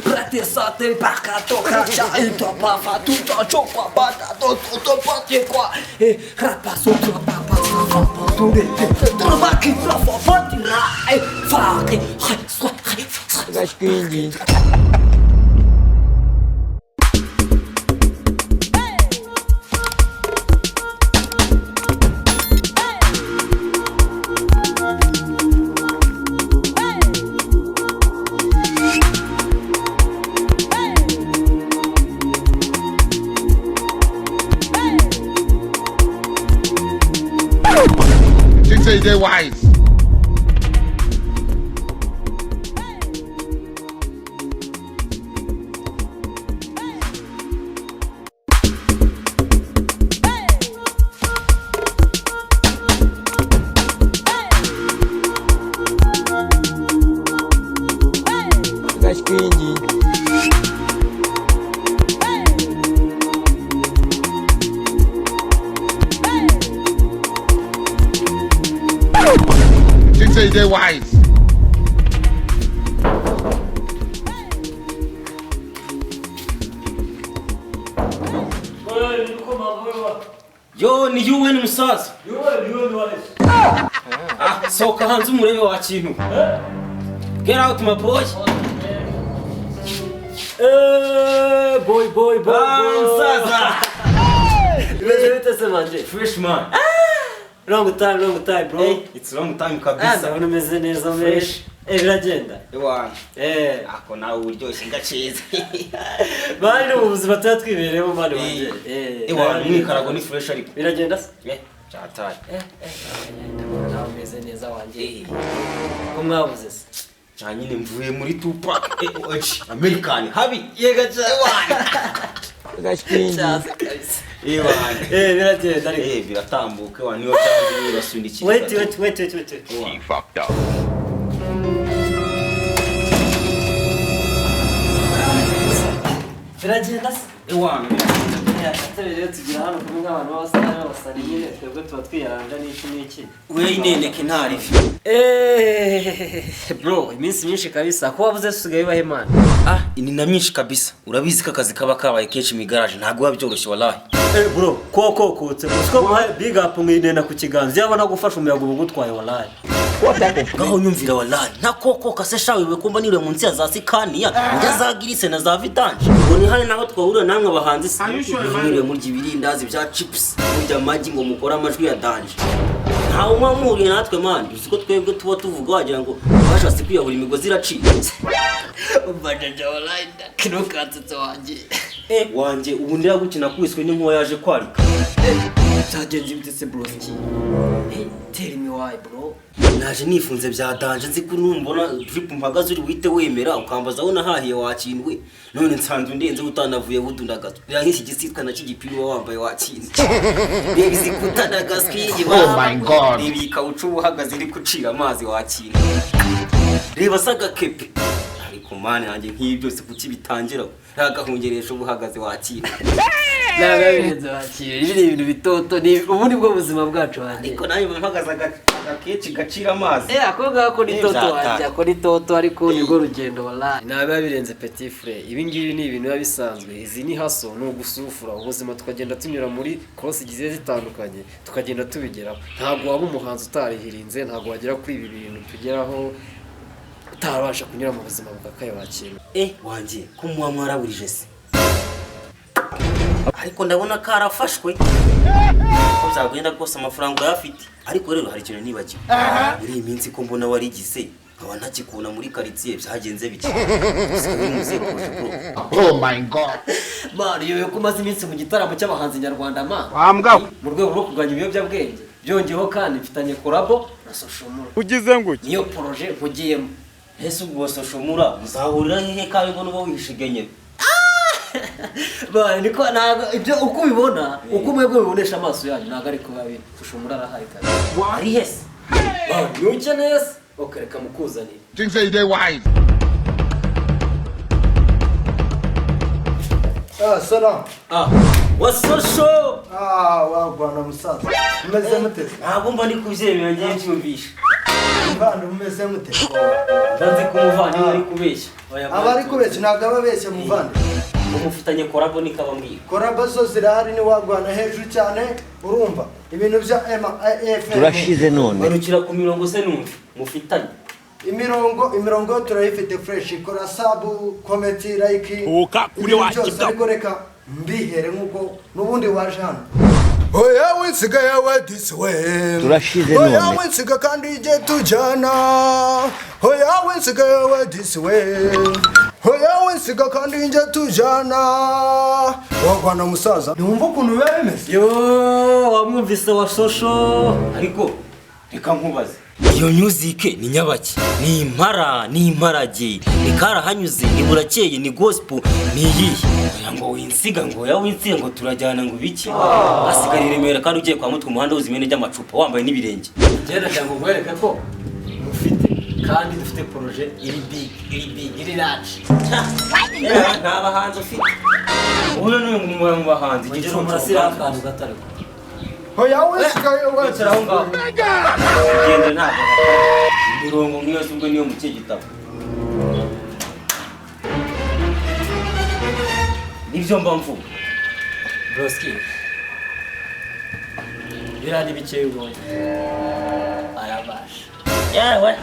Rate sa te pa ka to ka cha e to pa fa tu to cho pa pa ta to to to pa te kwa e ra pa so to pa pa fa fa pa to re te to ba ki fa fa fa ti ra e fa ke ha swa ha swa. Think say they wise. Think say they wise. Yo, ni UN musaza. Ah, sohoka hanze umurebe wa kintu. Get out, my boy. Eh, boy boy boy. Ah, musaza. Bimeze bite se manje? Fresh man. Long time, long time, bro. Hey, it's long time Ah, kabisa. ndabona umeze neza Fresh. fresh. Eh, biragenda. Ewana. Eh, Ako nawe uryoshye ngacize. bari mu buzima tuba twibereyemo mani wanje. Eh, Ewana, umwikarago ni fresh ariko. Biragenda se? Eh, cyataye. Eh, eh, ndabona nawe umeze neza wanjye. Eh. Ko mwabuze se? Cya nyine mvuye muri Tupac, eh, American habi. Yega cyane. Ewana. Cyaze kabisa. Ewana. Eh, biragenda ariko. Eh, biratambuka ewana, niyo byanze birasunikira. Wait, wait, wait, wait, wait. Ewana. Fucked up. Biragenda se? Ewana. Atari rero tugira hano kumwe nk'abantu b'abasitari b'abasari nyine twebwe tuba twiyaranja n'iki n'iki. We ineneke ntarifi. Eh, bro, iminsi myinshi kabisa. Ko wavuze usigaye ubahe man. Ah, ni na myinshi kabisa. Urabizi ko akazi kaba kabaye kenshi mu igaraje, ntabwo biba byoroshye wallahi. Eh, bro, koko kotse. Usiko muhaye big up mwinena ku kiganza. Yabona gufasha umuyaga uba ugutwaye wallahi. Ngaho nyumvira wallahi. Nta koko kase shawe we kumba niriwe munsi ya za Sikaniya, njya za Girise na za Vitanje. Ngo ni hari naho twahurira namwe abahanzi se. Mwiriwe murya ibirindazi bya chips, murya amagi ngo mukore amajwi ya danje. Ntawe muba muhuriye natwe man. Uzi ko twebwe tuba tuvuga wagira ngo bashatse kwiyahura imigozi iracitse. Umva jaja wallahi kino katsetse wanjye. Eh, wanjye ubu ndira nakubiswe n'inkuba yaje kwarika. Byagenze bite se broski? Eh, tell me why, bro. Naje nifunze bya danje nzi ko numbona drip mpagaze uri wite wemera ukambaza aho nahahiye wakindwe, none nsanze undenze utanavuye budundagatswe reba nk'iki gisitwa na cy'igipira uba wambaye wakinze, reba izi kutanagaswi. Oh my God. Reba iyi kawucu uba uhagaze iri gucira amazi wakinze, reba se agakepe, ariko mani yanjye nk'ibi byose kuki bitangira ntagahungeresha uba uhagaze wakinze. Ntabwo birenze wakira. Ibi ni ibintu bitoto, ni ubu ni bwo buzima bwacu wanjye. Ariko nawe mba mpagaze agakeci gacira amazi. Eh, ako ngako ni Eh, toto byataye. wanjye, ako ni toto ariko nirwo rugendo wallahi. Ntabwo biba birenze petit frere. Ibi ngibi ni ibintu biba bisanzwe. Izi ni haso, ni ugusufura ubuzima tukagenda tunyura muri cross zigiye zitandukanye, tukagenda tubigeraho. Ntabwo waba umuhanzi utarihirinze, ntabwo wagera kuri ibi bintu tugeraho utarabasha kunyura mu buzima bwa wakira. Eh, wanjye ko muba mwaraburije se, ariko ndabona karafashwe ko byagenda kose amafaranga uyafite. Ariko rero hari ikintu nibagiwe muri iyi minsi, ko mbona warigise nkaba ntakikubona muri karitsiye, byagenze bike? Usigaye uri muzehe kurusha bro. Oh my God. Man, uyobewe ko umaze iminsi mu gitaramo cy'abahanzi nyarwanda man. Wambwa. Mu rwego rwo kurwanya ibiyobyabwenge. Byongeyeho kandi mfitanye collabo na Social Mura. Ugize ngo iki? Niyo projet nkugiyemo. Ese ubwo wasoshomura muzahurira hehe kandi mbona uba wihishigenye? Ba, niko ntabwo ibyo uko ubibona, uko mwebwe mubibonesha amaso yanyu ntabwo ari kuba biri. Social Mura arahari kandi. Ari hese? Ba, ntukeneye se? Okay, reka mukuzanire. Think say they wise. Ah, salam. Ah, wasosho. Ah, wa bwana musaza. Umeze mute? Ntabwo mba ndi kubyemera ngiye mbyumvisha. Muvandi, mumeze mute? Nzi ko umuvandimwe ari kubeshya. Abari kubeshya ntabwo aba abeshya, muvandi. Umufitanye collabo nikabambwira. Collabo zo zirahari, ntiwagwana hejuru cyane. Urumva ibintu bya MAF. Turashize none. Barukira ku mirongo se numve mufitanye. Imirongo yo turayifite fresh. Kora sub, comment, like, ibintu byose. Ariko reka mbihere nk'uko n'ubundi waje hano. Oya winsiga yawe this way. Turashize Oya none. winsiga kandi ijye tujyana. Oya winsiga yawe this way. Oya winsiga kandi ijye tujyana. Wagwana musaza, ntiwumva ukuntu biba bimeze? Yo, wamwumvise wa shosho? Ariko reka nkubaze, iyo music ni nyabaki? Ni impara, ni imparage, ni karahanyuze, ni burakeye, ni gospel, ni iyihe? Oya ngo winsiga, ngo oya winsiga, ngo turajyana, ngo ibiki? Hasigara i Remera kandi ugiye kwa Mutwe, umuhanda wuzuye imene ry'amacupa, wambaye n'ibirenge. Ngenda cyangwa ngo nkwereke ko mufite kandi dufite projet iri big, iri big, iri large. Nta bahanzi ufite ubu ni umwe mu bahanzi. Ongera umurasire akantu gato ariko. Oya winsiga yawe. Wicara aho ngaho, ugende. Ntabwo imirongo nk'iyo se ubwo niyo mu kihe gitabo? Nibyo mba mvuga. Broski, biriya ni bikeya ubonye, arabasha. Yewe,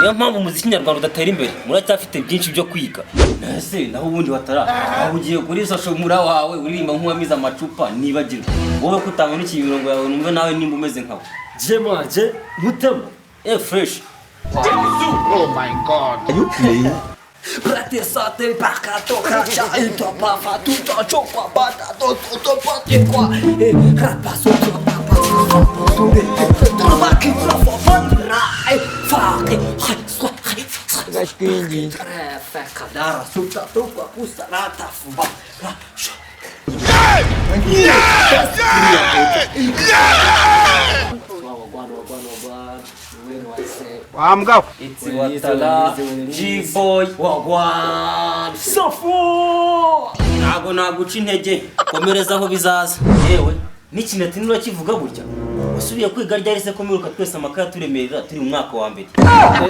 niyo mpamvu umuziki nyarwanda udatera imbere, muracyafite byinshi byo kwiga. Ese naho ubundi watara aho ugiye kuri social mura wawe uririmba nk'uwamize amacupa, nibagirwe wowe ko utamanukiye imirongo yawe numve nawe nimba umeze nkawe. Je manje mutema. Eh, fresh. Oh my God. Are you playing? Brate sate pakato kacha into pa fa tu to chopa bata to to to pa te kwa e rapa so to pa pa tu de tu ba ki tra fa fa ra e fa ke hai so hai sa tre fa kadara su ta tu kwa pusa ra ta fu ba ra sho wagwan wagwan wagwan when I say Wambwa. It's Watala G-boy. Wagwan Safu. Ntabwo naguca intege, komereza aho bizaza. Yewe, n'ikinatini urakivuga burya? Wasubiye kwiga ryari se ko mwiruka twese amakaye aturemerera turi mu mwaka wa mbere?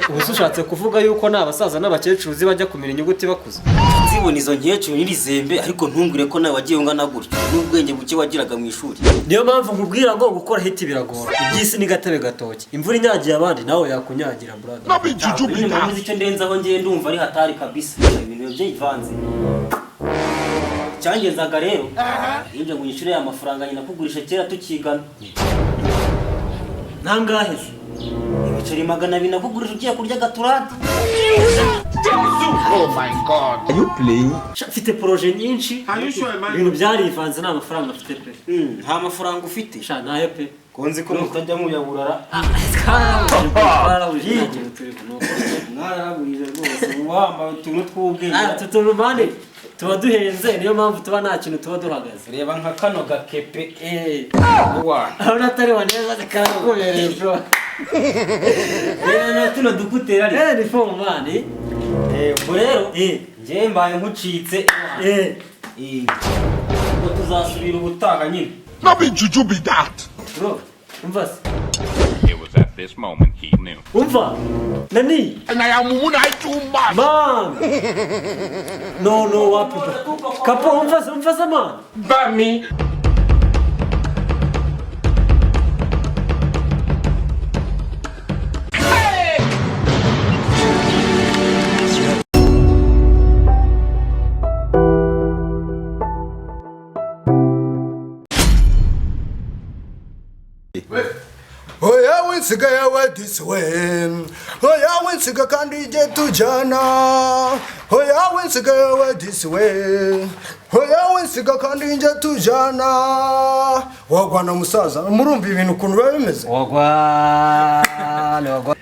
Ubu se ushatse kuvuga yuko nta basaza n'abakecuru uzi bajya kumenya inyuguti bakuze? Nzibona izo nkecuru nyirizembe, ariko ntumbwire ko nawe wagiye ungana gutyo n'ubwenge buke wagiraga mu ishuri. Niyo mpamvu nkubwira ngo gukora hit biragora. Iby'isi ni gatebe gatoki, imvura inyagiye abandi nawe yakunyagira, brother. No be juju be Nyine that. mbabuze icyo ndenzaho, ngiye ndumva ari hatari kabisa, ibintu byivanze. Icyangenzaga rero nibyo ngo unyishyure ya mafaranga nyina kugurisha kera tukigana. Nangahe se? Ibiceri 200 nakugurisha ugiye kurya gaturade. Oh my God. Are you playing? Sha, mfite projet nyinshi, ibintu byarivanze, nta mafaranga mfite pe. Nta mafaranga ufite? Sha, ntayo pe. Ko nzi ko mutajya muyaburara? Twarabuje, nta kintu turi kunuka. Mwararabujije rwose, uba wambaye utuntu tw'ubwenge. Ah, utu tuntu mani tuba duhenze, niyo mpamvu tuba nta kintu tuba duhagaze. Reba nka kano gakepe. Eh, Wa urabona atari wa neza, karakubereye bro. Reba na tuno dukutera ariko. Eh, ni fomu mani. Ubwo rero Eh. njyewe mbaye nkucitse. Eh. Eh, ubwo tuzasubira ubutaha nyine. No be juju be that. Bro, umva se. It was at this moment he knew. Umva nani. And I am woman I too much. Man, no, no, wapi bro. Kapo, umva se, umva se man. Bami. Oya winsiga yawe this way. Oya winsiga kandi ijye tujyana. Oya winsiga yawe this way. Oya winsiga kandi ijye tujyana. Wagwana musaza, murumva ibintu ukuntu biba bimeze? Wagwan wagwan.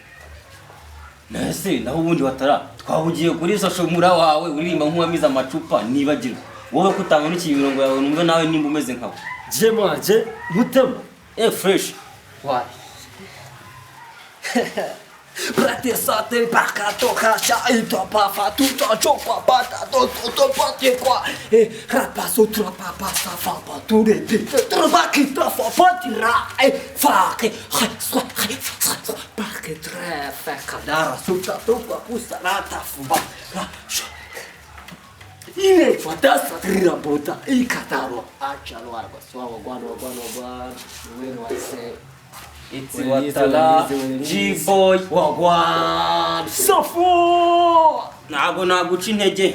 Ese naho ubundi watara twahugiye kuri social mura wawe uririmba nk'uwamize amacupa, nibagirwe wowe ko utamanukiye imirongo yawe numve nawe nimba umeze nkawe. Je manje mutema. Eh, fresh. Why? Brate sate pakato kacha into pa fa tu to chopa bata to to to pa te kwa e rapa so tra pa pa sa fa pa tu re te tra ba ki tra fa pa ti ra e fa ke ha sa ha sa. Paketre fekadara suta tupa kusarata fuba. Ile fatasa trira bota ikataro achalo arba swa wagwan wagwan wagwan wenu wase. It's Watala G-Boy. Wagwan. Safo. Ntabwo naguca intege.